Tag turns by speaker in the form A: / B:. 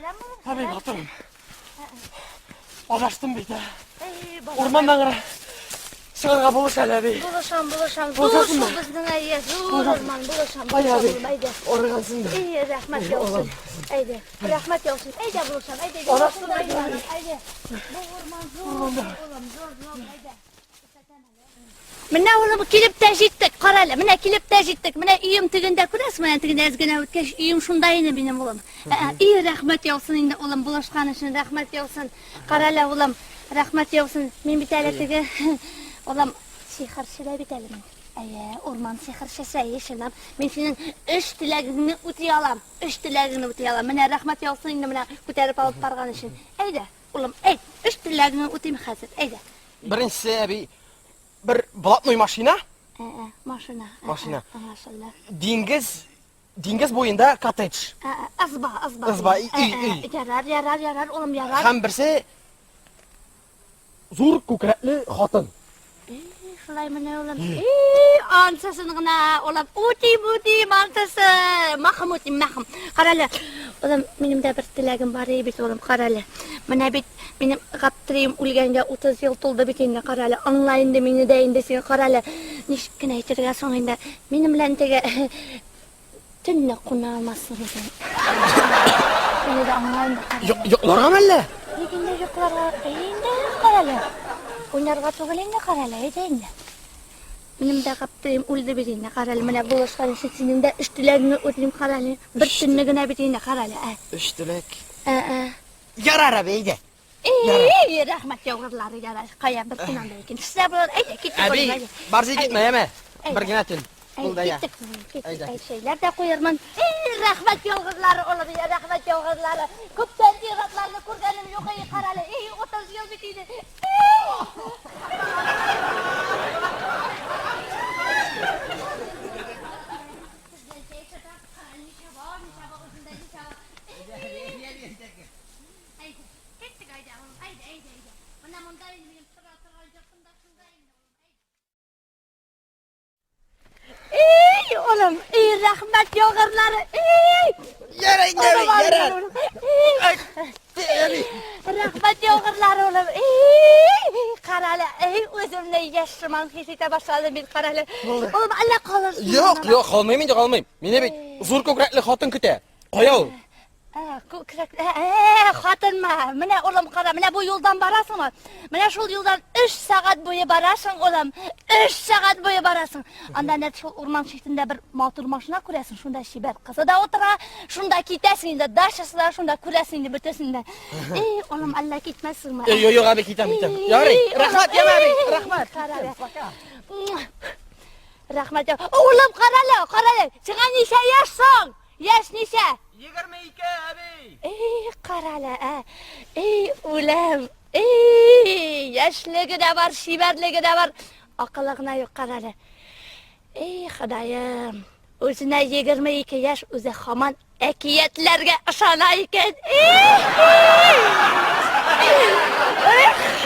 A: Сәлам, улым.
B: Әби, батырым. Адаштым бит, ә.
A: Эй, бала.
B: Урманнан гына чыгарга булыш әле, әби.
A: Булышам, булышам. Зур
B: Булышасыңмы?
A: шул безнең әйе, зур
B: Булышасың.
A: урман, булышам,
B: Ай,
A: булышам,
B: әби.
A: улым, әйдә.
B: Арыгансың да.
A: Эй, рәхмәт яусын. Әйдә, рәхмәт яусын. Әйдә, булышам, әйдә.
B: Адаштым
A: юлашында
B: бит, әби.
A: юлашам, Әйдә. Бу урман зур, улым, зур, зур, әйдә. Менә улым килеп тә җиттек. Кара әле, менә килеп тә җиттек. Менә өем тегендә күрәсең, менә тегендә әз генә үткәч, өем шунда инде минем улым. И, рәхмәт яусын инде улым, булышкан өчен рәхмәт яусын. Кара әле, улым, рәхмәт яусын. Мин бит әле теге улым сихерче дә бит әле мин. Әйе, урман сихерчесе, әйе, чынлап. Мин синең өч теләгеңне үти алам. Өч теләгеңне үти алам. Менә рәхмәт яусын инде менә күтәреп алып барган өчен. Әйдә, улым, әйт, өч теләгеңне үтим хәзер. Әйдә.
B: Беренчесе, әби, бер блатной машина.
A: Ә, машина.
B: Машина.
A: Аңлашылды.
B: Диңгез, диңгез буенда коттедж.
A: Ызба, ызба.
B: Ызба, өй, өй.
A: Ярар, ярар, ярар, улым, ярар.
B: Һәм берсе зур күкрәкле хатын.
A: Шулай менә, улым. Ансысын гына, улым, үтим, үтим, ансысы. Махым үтим, махым. Карале, улым, минем дә бер теләгем бар бит, улым, карале. Менә бит минем Гаптерием үлгәнгә 30 ел тулды бит инде, карале. Аңла инде мине дә инде син, карале. Ничек кенә әйтергә соң инде? Минем белән теге төнлә куна алмассың икән. Мине дә аңла инде, карале.
B: Йокларга мәллә?
A: Ник инде йокларга? Әй инде, карале. Уйнарга түгел инде, карале, әйдә инде. Минем дә Гаптерием үлде бит инде, карале. Менә булышкан өчен синең дә өч теләгеңне үтим, карале. Бер төнне генә бит инде, карале. Ә.
B: Өч теләк.
A: Ә, ә.
B: Ярар, әби, әйдә.
A: Эй, рәхмәт яугырлары, ярар. Кая бер төн анда икенчесе булыр. Әйдә, киттек.
B: Әби,
A: улым, әйдә.
B: барсы китмә, яме.
A: Әйдә.
B: Бер генә төн. Булды, я.
A: Киттек, киттек.
B: Әйдә.
A: Әй, шәйләр дә куермын. Эй, рәхмәт яугырлары, улым, я, рәхмәт яугырлары. Күптән ир-атларны күргәнем юк, эй, карале. Эй, 30 ел бит инде. Киттек, әйдә, улым, әйдә, әйдә, әйдә. Менә монда инде минем тора торган йортым да шунда инде, улым, әйдә. Ey, улым, ey, рәхмәт яугырлары, ey!
B: Ярар инде, әби,
A: Улым,
B: ярар.
A: улым, ey!
B: Әби.
A: Рәхмәт яугырлары, улым, ey! Карале, ey, үземне яшь сыман хис итә башладым бит, карале.
B: Булды.
A: Улым, әллә калырсың.
B: Юк, юк, калмыйм инде, калмыйм. Мине бит зур күкрәкле хатын көтә. Кая ул?
A: Күкрәк, хатынмы? Менә улым кара, менә бу юлдан барасыңмы? Менә шул юлдан 3 сәгать буе барасың, улым. 3 сәгать буе барасың. Анда нәт шул урман читендә бер матур машина күрәсең, шунда чибәр кызы да утыра, шунда китәсең инде, дачасы да шунда күрәсең инде бөтәсен дә. Эй, улым, әллә китмәссеңме?
B: Юк, юк, әби, китәм, китәм. Ярый, рәхмәт, яме, әби, рәхмәт.
A: Рәхмәт. Улым, карале, карале. Сиңа ничә яшь соң? Яшь ничә?
B: 22, әби.
A: Эй, карале, ә. Эй, үләм. Эй, яшьлеге дә бар, чибәрлеге дә бар. Акылы гына юк, карале. Эй, Ходаем. Үзенә 22 яшь, үзе һаман әкиятләргә ышана икән. Эй! Эх!